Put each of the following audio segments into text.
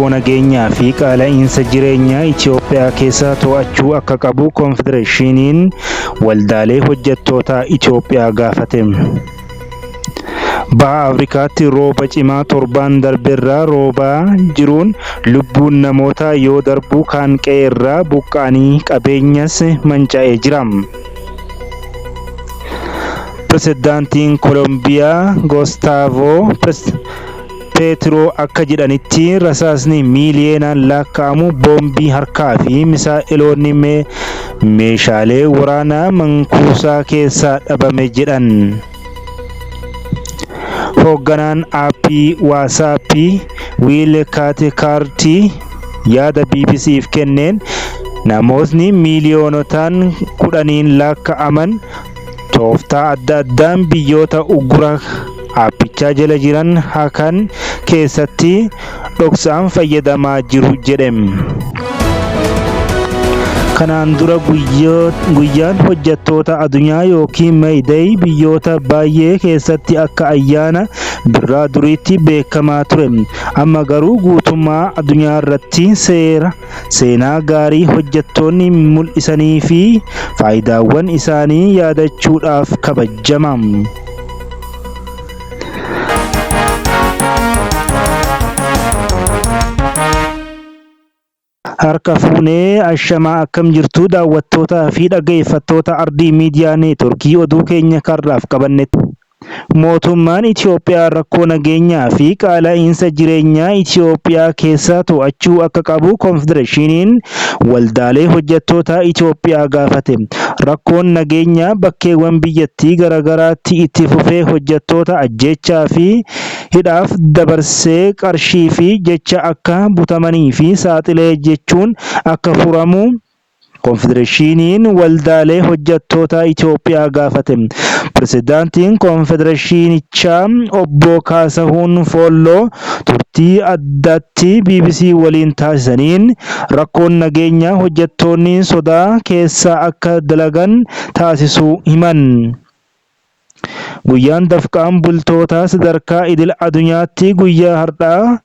rakkoo nageenyaa fi qaala'iinsa jireenyaa Itoophiyaa keessaa to'achuu akka qabu Konfedereeshiniin Waldaalee Hojjettootaa Itoophiyaa gaafate. Baha Afrikaatti rooba cimaa torbaan darberraa roobaa jiruun lubbuun namootaa yoo darbu kaan qe'eerraa buqqa'anii qabeenyas manca'ee jira. Pirezidaantiin Kolombiyaa Goostaavoo Peetiroo akka jedhanitti rasaasni miiliyeenaan laakka'amu boombii harkaa fi misaa'eloonni meeshaalee waraanaa mankuusaa keessaa dhabame jedhan. Hoogganaan aappii Waasaappii Wiil Kaatikaartii yaada BBC'f kenneen namootni miiliyoonotaan kudhaniin laakka'aman tooftaa adda addaan biyyoota uggura aappichaa jala jiran hakan keessatti dhoksaan fayyadamaa jiru jedhe. Kanaan dura guyyaan hojjettoota addunyaa yookiin May Day biyyoota baay'ee keessatti akka ayyaana birraa duriitti beekamaa ture. Amma garuu guutummaa addunyaa irratti seera seenaa gaarii hojjettoonni mul'isanii fi faayidaawwan isaanii yaadachuudhaaf kabajama. Harka fuunee ashamaa akkam jirtu daawwattootaa fi dhaggeeffattoota Ardii Miidiyaa Neetworkii oduu keenya karraaf qabanne. Mootummaan Itoophiyaa rakkoo nageenyaa fi qaala'iinsa jireenyaa Itoophiyaa keessaa to'achuu akka qabu Konfedereeshiniin Waldaalee Hojjettoota Itoophiyaa gaafate. Rakkoon nageenyaa bakkeewwan biyyattii garaagaraatti itti fufee hojjettoota ajjeechaa fi hidhaaf dabarsee qarshii fi jecha akka butamanii fi saaxilee jechuun akka furamu Konfedereeshiniin Waldaalee Hojjettoota Itoophiyaa gaafate. Pirezidaantiin Konfedereeshinichaa Obbo Kaasahuun Foolloo turtii addatti BBC waliin taasisaniin rakkoon nageenyaa hojjettoonni sodaa keessa akka dalagan taasisuu himan. Guyyaan dafqaan bultootaa sadarkaa idil adunyaatti guyyaa har'aa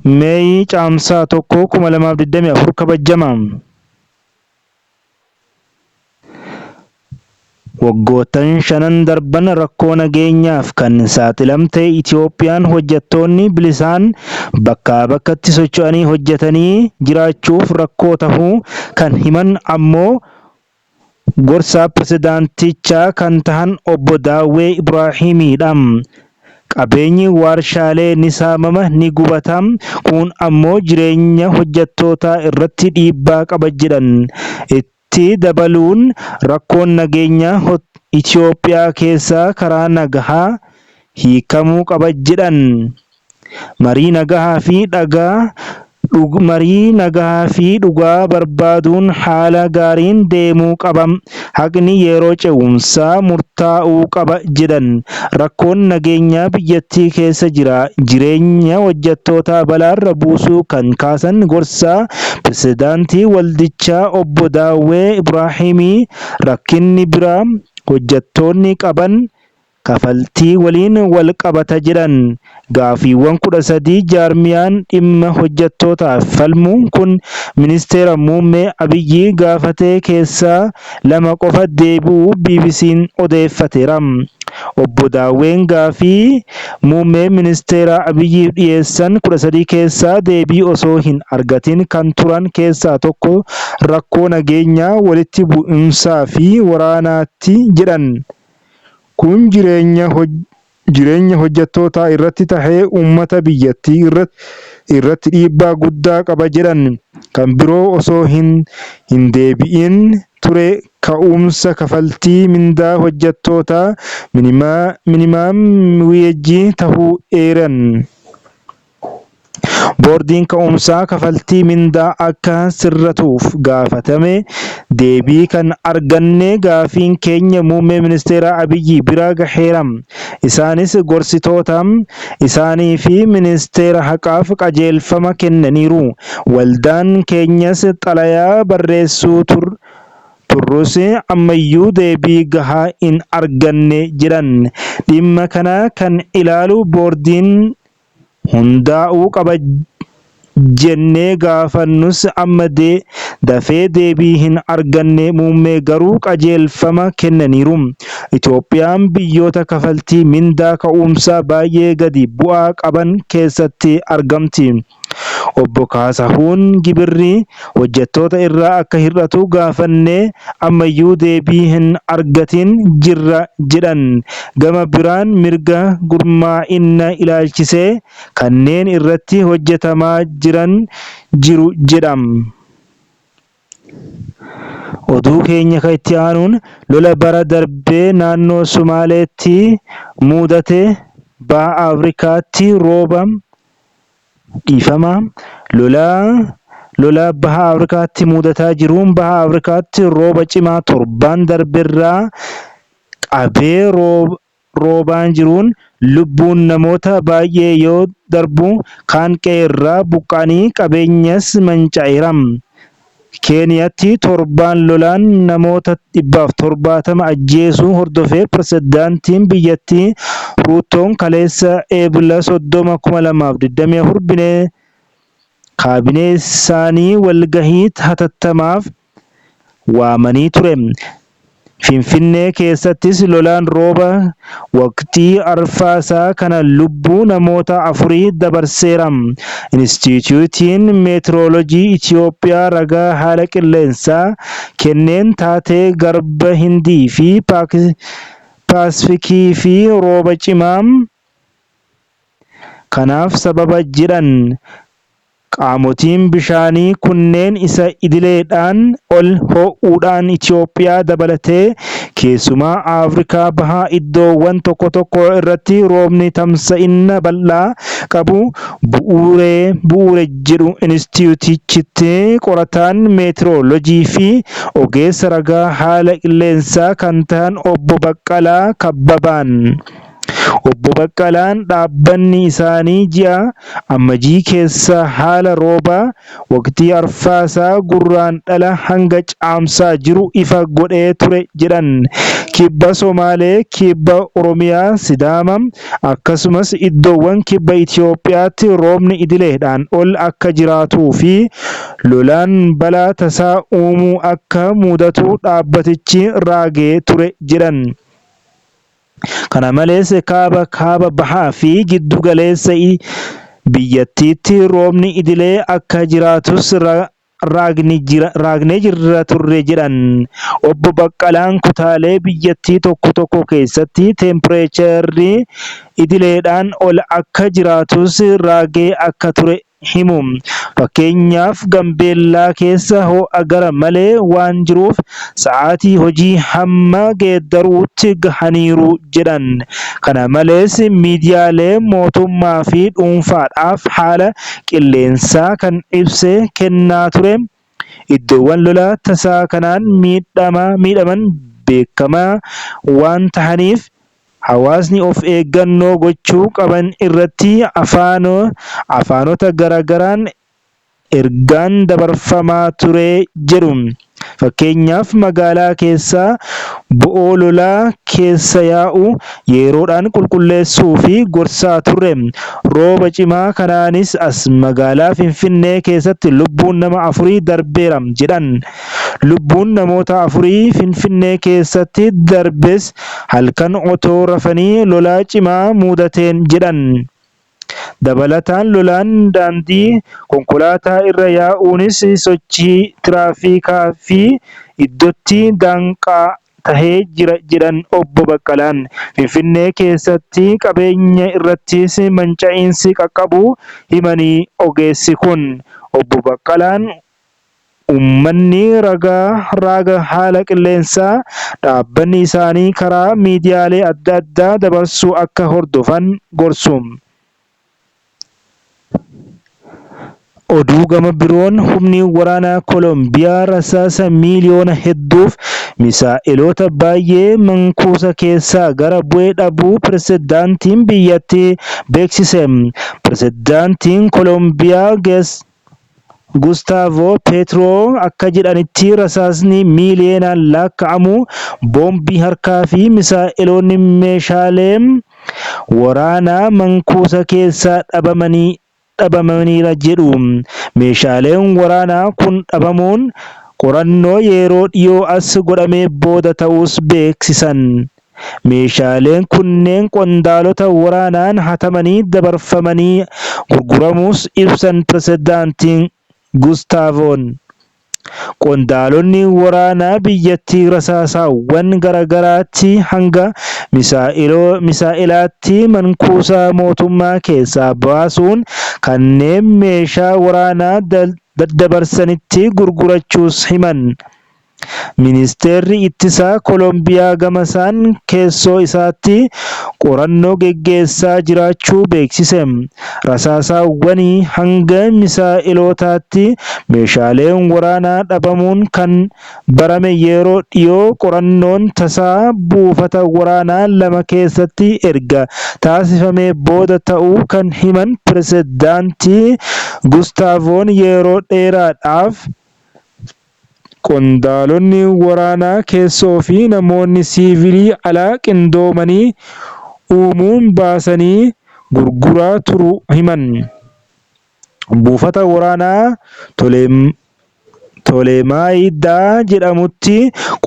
May Caamsaa 1, 2024 kabajama. Waggoottan shanan darban rakkoo nageenyaaf kan saaxilamte Itoophiyaan hojjettoonni bilisaan bakkaa bakkatti socho'anii hojjetanii jiraachuuf rakkoo tahuu kan himan ammoo gorsaa pirezidaantichaa kan tahan Obbo Daawwee Ibraahimiidha. Qabeenyi waarshaalee ni saamama, ni gubata, kun ammoo jireenya hojjettootaa irratti dhiibbaa qaba jedhan. Itti dabaluun rakkoon nageenyaa Itoophiyaa keessaa karaa nagahaa hiikamuu qaba jedhan. Marii nagahaa fi dhagaa marii nagahaa fi dhugaa barbaaduun haala gaariin deemuu qaba. Haqni yeroo ce'umsaa murtaa'uu qaba jedhan. Rakkoon nageenyaa biyyattii keessa jira jireenya hojjettootaa balaarra buusuu kan kaasan gorsaa pirezidaantii waldichaa Obbo Daawwee Ibraahimii rakkinni biraa hojjettoonni qaban kafaltii waliin wal qabata jedhan. Gaafiiwwan 13 jaarmiyaan dhimma hojjettootaaf falmu kun Ministeera Muummee Abiyyi gaafate keessaa lama qofa deebi'uu BBC'n odeeffateera. Obbo Daawween gaafii Muummee Ministeeraa Abiyyiif dhiyeessan 13 keessaa deebii osoo hin argatin kan turan keessaa tokko rakkoo nageenyaa, walitti bu'insaa fi waraanaati jedhan. Kun jireenya jireenya hojjettootaa irratti tahee uummata biyyattii irratti dhiibbaa guddaa qaba jedhan. Kan biroo osoo hin hin deebi'in ture ka'umsa kafaltii mindaa hojjettootaa minimaam weejii tahuu eeran. Boordiin ka'umsaa kafaltii mindaa akka sirratuuf gaafatame deebii kan arganne gaafiin keenya muummee ministeera Abiyyi bira gaheera. Isaanis gorsitoota isaanii fi ministeera haqaaf qajeelfama kennaniiru. Waldaan keenyas xalayaa barreessuu turrus ammayyuu deebii gahaa hin arganne jedhan. Dhimma kana kan ilaalu boordiin hundaa'uu qaba jennee gaafannus amma dafee deebii hin arganne muummee garuu qajeelfama kennaniiru. Itoophiyaan biyyoota kafaltii mindaa ka'umsaa baay'ee gadi bu'aa qaban keessatti argamti. Obbo Kaasahuun gibirri hojjettoota irraa akka hir'atu gaafannee ammayyuu deebii hin argatin jirra jedhan. Gama biraan mirga gurmaa'ina ilaalchisee kanneen irratti hojjetamaa jiran jiru jedha. Oduu keenya kan itti aanuun lola bara darbee naannoo Sumaaleetti mudate baha Afrikaatti rooba dhiifama. Lola baha Afrikaatti mudataa jiruun baha Afrikaatti rooba cimaa torbaan darberraa qabee roobaan jiruun lubbuun namoota baay'ee yoo darbu kaan qe'ee irraa buqqa'anii qabeenyas manca'eera. Keeniyaatti torbaan lolaan namoota 170 ajjeesuu hordofee pirezidaantiin biyyattii Ruutoon kaleessa Eebila 30 2024 binee kaabinee isaanii walgahii hatattamaaf waamanii ture. Finfinnee keessattis lolaan rooba waqtii arfaasaa kana lubbuu namoota afurii dabarseera. Inistituutiin Meetirooloojii Itoophiyaa ragaa haala qilleensaa kenneen taatee garba Hindii fi Paasifikii fi rooba cimaa kanaaf sababa jedhan. Qaamotiin bishaanii kunneen isa idileedhaan ol ho'uudhaan Itoophiyaa dabalatee keessumaa Afrikaa bahaa iddoowwan tokko tokko irratti roobni tamsa'inna bal'aa qabu bu'uure jedhu Inistituutichitti qorataan meetiroolojii fi ogeessa ragaa haala qilleensaa kan ta'an Obbo Baqqalaa Kabbabaan. Obbo Baqqalaan dhaabbanni isaanii ji'a Ammajii keessa haala roobaa waqtii arfaasaa Gurraandhala hanga Caamsaa jiru ifa godhee ture jedhan. Kibba Somaalee, Kibba Oromiyaa, Sidaama akkasumas iddoowwan Kibba Itoophiyaatti roobni idileedhaan ol akka jiraatuu fi lolaan balaa tasaa uumuu akka mudatu dhaabbatichi raagee ture jedhan. Kana malees kaaba, kaaba bahaa fi giddu galeessa biyyattiitti roobni idilee akka jiraatus raagnee jirra turre jedhan. Obbo Baqqalaan kutaalee biyyattii tokko tokko keessatti teempireecharri idileedhaan ol akka jiraatus raagee akka ture himu. Fakkeenyaaf Gambeellaa keessa ho'a gara malee waan jiruuf sa'aatii hojii hamma geeddaruutti gahaniiru jedhan. Kana malees miidiyaalee mootummaa fi dhuunfaadhaaf haala qilleensaa kan ibse kennaa ture. Iddoowwan lola tasaa kanaan miidhaman beekamaa waan tahaniif hawaasni of eeggannoo gochuu qaban irratti afaanota garaagaraan ergaan dabarfamaa ture jedhu. Fakkeenyaaf magaalaa keessaa bo'oo lolaa keessa yaa'u yeroodhaan qulqulleessuu fi gorsaa turre. Rooba cimaa kanaanis as magaalaa Finfinnee keessatti lubbuun nama afurii darbeera jedhan. Lubbuun namoota afurii Finfinnee keessatti darbes halkan otoo rafanii lolaa cimaa mudateen jedhan. Dabalataan lolaan daandii konkolaataa irra yaa'uunis sochii tiraafikaa fi iddootti danqaa tahee jira jedhan Obbo Baqqalaan. Finfinnee keessatti qabeenya irrattis manca'iinsi qaqqabuu himanii ogeessi kun. Obbo Baqqalaan Uummanni raaga haala qilleensaa dhaabbanni isaanii karaa miidiyaalee adda addaa dabarsu akka hordofan gorsu. Oduu gama biroon humni waraanaa Kolombiyaa rasaasa miiliyoona hedduuf misaa'eloota baay'ee mankuusa keessaa gara bu'e dhabuu pirezidaantiin biyyattii beeksise. Pirezidaantiin Kolombiyaa Gustaavoo Peetiroo akka jedhanitti rasaasni miiliyeenaan laakka'amu, boombii harkaa fi misaa'eloonni meeshaalee waraanaa mankuusa keessaa dhabamanii dhabamaniira jedhu. Meeshaaleen waraanaa kun dhabamuun qorannoo yeroo dhiyoo as godhamee booda ta'uus beeksisan. Meeshaaleen kunneen qondaalota waraanaan hatamanii dabarfamanii gurguramuus ibsan pirezidaantiin Gustaavoon. Qondaalonni waraanaa biyyattii rasaasaawwan garagaraatti hanga misaa'elaatti mankuusa mootummaa keessaa baasuun kanneen meeshaa waraanaa daddabarsanitti gurgurachuus himan. Ministeerri Ittisaa Kolombiyaa gamasaan keessoo isaatti qorannoo geggeessaa jiraachuu beeksise. Rasaasaawwanii hanga misaa'elootaatti meeshaaleen waraanaa dhabamuun kan barame yeroo dhiyoo qorannoon tasaa buufata waraanaa lama keessatti erga taasifamee booda ta'uu kan himan Pirezidaanti Gustaavoon yeroo dheeraadhaaf qondaalonni waraanaa keessoo fi namoonni siivilii alaa qindoomanii uumuun baasanii gurguraa turuu himan. Buufata waraanaa Toleemaaydaa jedhamutti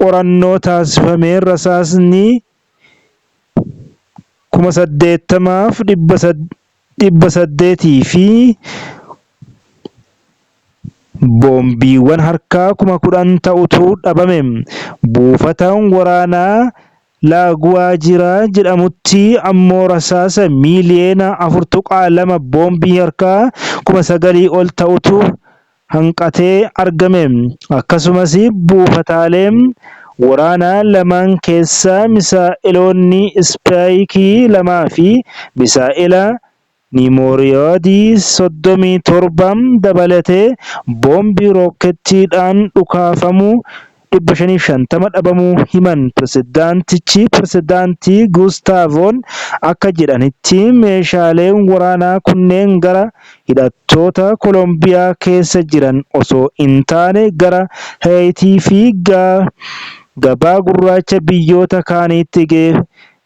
qorannoo taasifameen rasaasni 80,800 fi boombiiwwan harkaa 10,000 ta'utu dhabame. Buufata waraanaa Laaguwaajiraa jedhamutti ammoo rasaasa miiliyoona 4.2 boombii harkaa 9,000 ol ta'utu hanqatee argame. Akkasumas buufataalee waraanaa lamaan keessaa misaa'eloonni Ispaayikii lamaa fi misaa'ela Niimooriyoodii 37 dabalatee boombii rookkeettiidhaan dhukaafamu 550 dhabamuu himan pirezidaantichi. Pirezidaanti Gustaavoon akka jedhanitti meeshaaleen waraanaa kunneen gara hidhattoota Kolombiyaa keessa jiran osoo hin taane gara Heeyitii fi gabaa gurraacha biyyoota kaaniitti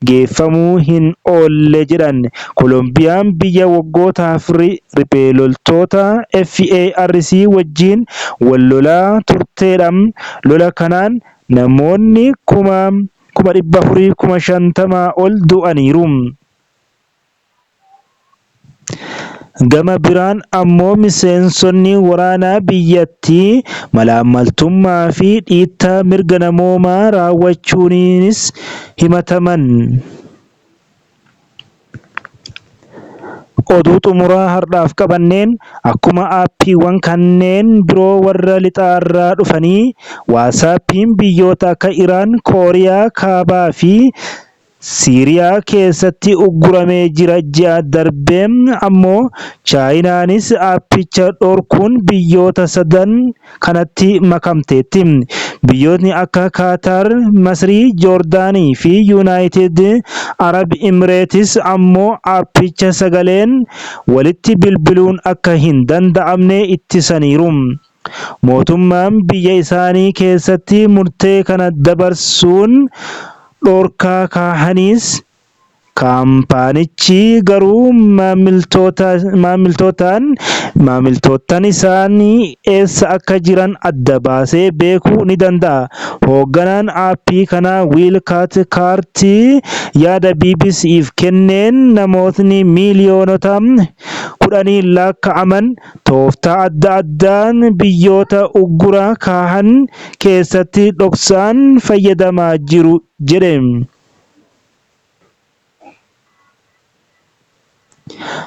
geeffamuu hin oolle jedhan. Kolombiyaan biyya waggootaaf riphee loltoota FARC wajjin wal lolaa turteedha. Lola kanaan namoonni 450,000 ol du'aniiru. Gama biraan ammoo miseensonni waraanaa biyyattii malaammaltummaa fi dhiittaa mirga namoomaa raawwachuunis himataman. Oduu xumuraa har'aaf qabanneen akkuma aappiiwwan kanneen biroo warra lixaarraa dhufanii Waatsaappiin biyyoota akka Iraan, Kooriyaa Kaabaa fi Siiriyaa keessatti ugguramee jira. Ji'a darbe ammoo Chaayinaanis aappicha dhorkuun biyyoota sadan kanatti makamteetti. Biyyootni akka Kaataar, Masrii, Joordaanii fi Yuunaayitid Arab Imireetis ammoo aappicha sagaleen walitti bilbiluun akka hin danda'amne ittisaniiru. Mootummaan biyya isaanii keessatti murtee kana dabarsuun dhorkaa kaahaniis kaampaanichi garuu maamiltootaan maamiltoottan isaanii eessa akka jiran adda baasee beekuu ni danda'a. Hoogganaan aappii kanaa Wiil Kaatkaart yaada BBC'f kenneen namootni miiliyoonota kudhaniin laakka'aman tooftaa adda addaan biyyoota uggura kaahan keessatti dhoksaan fayyadamaa jiru jedhe.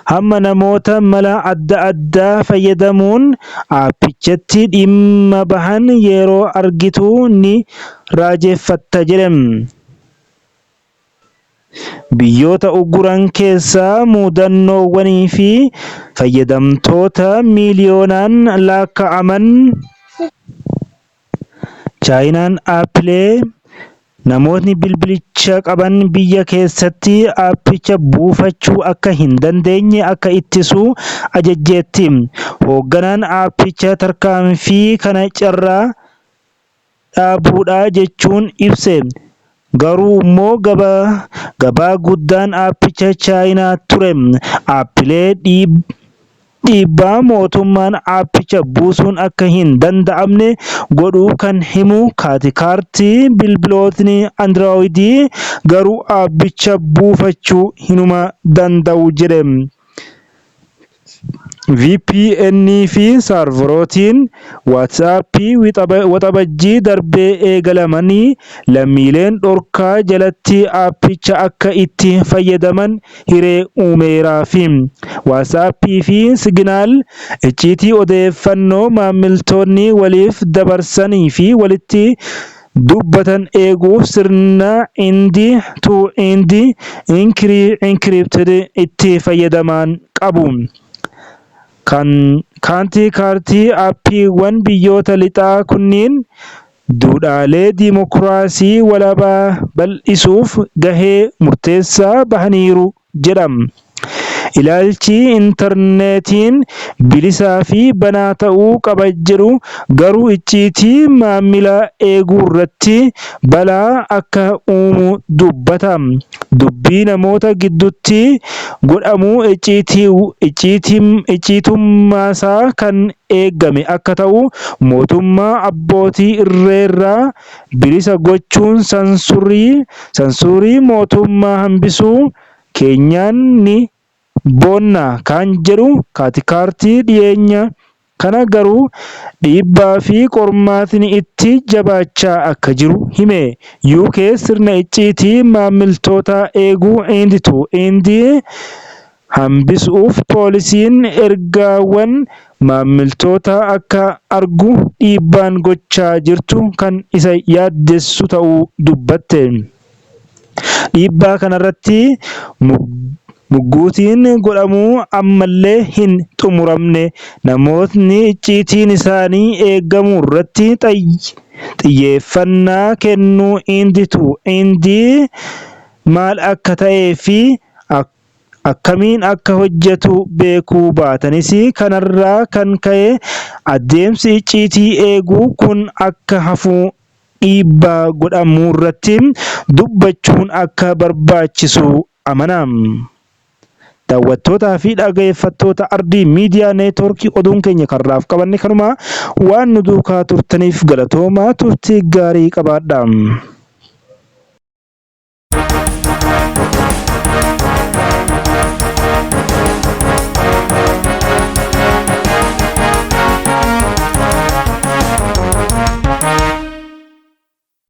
Hamma namoota mala adda addaa fayyadamuun aappichatti dhimma bahan yeroo argitu ni raajeffatta jedhe. Biyyoota ugguran keessaa mudannoowwanii fi fayyadamtoota miiliyoonaan laakka'aman. Chaayinaan aappilee namootni bilbilicha qaban biyya keessatti aappicha buufachuu akka hin dandeenye akka ittisu ajajjeetti. Hoogganaan aappichaa tarkaanfii kana carraa dhaabuudha jechuun ibse. Garuu immoo gabaa guddaan aappicha Chaayinaa ture. Aappilee dhiibbaa mootummaan aappicha buusuun akka hin danda'amne godhuu kan himu Kaatikaartii, bilbilootni Andirooyidii garuu aappicha buufachuu hinuma danda'u jedhe. VPN fi saarvarootiin WhatsApp Waxabajjii darbee eegalamanii lammiileen dhorkaa jalatti aappicha akka itti fayyadaman hiree uumeeraafi. WhatsApp fi Signal icciitii odeeffannoo maamiltoonni waliif dabarsanii fi walitti dubbatan eeguuf sirna end to end encrypted itti fayyadaman qabu. Kan Kaatikaartii aappiiwwan biyyoota lixaa kunniin duudhaalee diimokiraasii walabaa bal'isuuf gahee murteessaa bahaniiru jedha. Ilaalchi intarneetiin bilisaa fi banaa ta'uu qaba jedhu garuu icciitii maamilaa eeguu irratti balaa akka uumu dubbata. Dubbii namoota gidduutti godhamu icciitummaasaa kan eegame akka ta'u mootummaa abbootii irreerraa bilisa gochuun sansuurii mootummaa hambisuu keenyaan ni boonna kan jedhu Kaatikaartii, dhiyeenya kana garuu dhiibbaa fi qormaatni itti jabaachaa akka jiru hime. UK sirna icciitii maamiltoota eeguu end to end hambisuuf poolisiin ergaawwan maamiltoota akka argu dhiibbaan gochaa jirtu kan isa yaaddessu ta'uu dubbatte. Dhiibbaa kanarratti mugguutiin godhamu ammallee hin xumuramne. Namootni icciitiin isaanii eegamuu irratti xiyyeeffannaa kennuu end to end maal akka ta'ee fi akkamiin akka hojjetu beekuu baatanis, kanarraa kan ka'e adeemsi icciitii eeguu kun akka hafu dhiibbaa godhamuu irratti dubbachuun akka barbaachisu amana. Daawwattootaa fi dhaggeeffattoota Ardii Miidiyaa Neetwoorkii, oduun keenya karraaf qabanne kanuma. Waan nu duukaa turtaniif galatoomaa, turtii gaarii qabaadha.